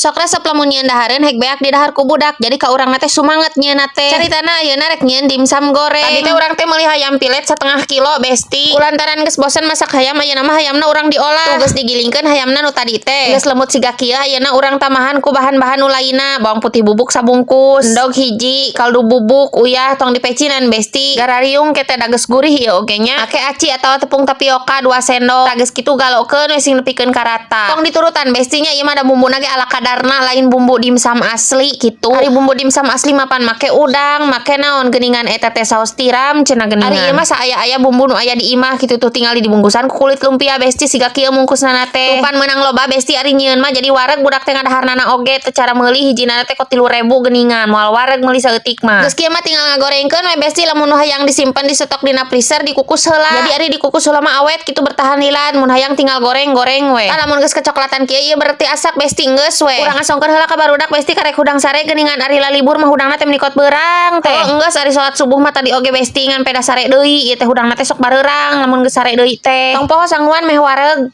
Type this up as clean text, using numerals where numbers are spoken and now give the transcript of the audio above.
Sok resep lamun nyieun dahareun hek beak didahar ku budak, jadi ka urangna teh sumanget nyieunna teh. Caritana ayeuna rek nyieun dimsum goreng. Tadi teh urang teh meuli hayam pilet setengah kilo, Besti. Kulantaran geus bosen masak hayam, ayeuna mah hayamna urang diolah. Tuh, geus digilingkeun hayamna nu tadi teh. Geus lembut siga kieu, ayeuna urang tambahan ku bahan-bahan nu lainna. Bawang putih bubuk sabungkus, endog hiji, kaldu bubuk, uyah tong dipecinan, Besti. Garariung ke teh da geus gurih ieu oge nya. Make aci atawa tepung tapioka 2 sendok. Tah, geus kitu galokeun we sing nepikeun ka rata. Tong diturutan, Besti, nya, ieu mah da bumbuna ge ala kadarna, lain bumbu dimsum asli gitu. Ari bumbu dimsum asli mapan make udang, make naon geuningan eta teh, saus tiram cenah geuningan. Ari ieu mah saaya-aya bumbu nu aya di imah gitu. Tuh, tinggal dibungkusan ku kulit lumpia, Besti, siga kieu mungkusna teh. Tuh pan meunang loba, Besti, ari nyieun mah, jadi wareg budak teh ngadaharnana oge. Teu cara meuli hijina teh kok 3000 geuningan, moal wareg meuli saeutik mah. Geus kieu mah tinggal ngagorengkeun we, Besti. Lamun nu hayang disimpen di stok dina freezer, dikukus heula. Jadi ari dikukus heula mah awet gitu, bertahan lila. Mun hayang tinggal goreng-goreng we. Tah, lamun geus kecoklatan kieu, ieu berarti asak, Besti, geus we. Urang asongkeun heula ka barudak, Besti, karek hudang sare geuningan. Ari lalibur mah hudangna teh meuni kot beurang teh. Oh, enggeus ari salat subuh mah tadi oge, Besti, ngan peda sare deui. Ieu teh hudangna teh sok bareurang lamun geus sare deui teh. Tong poho sanguan meh wareg.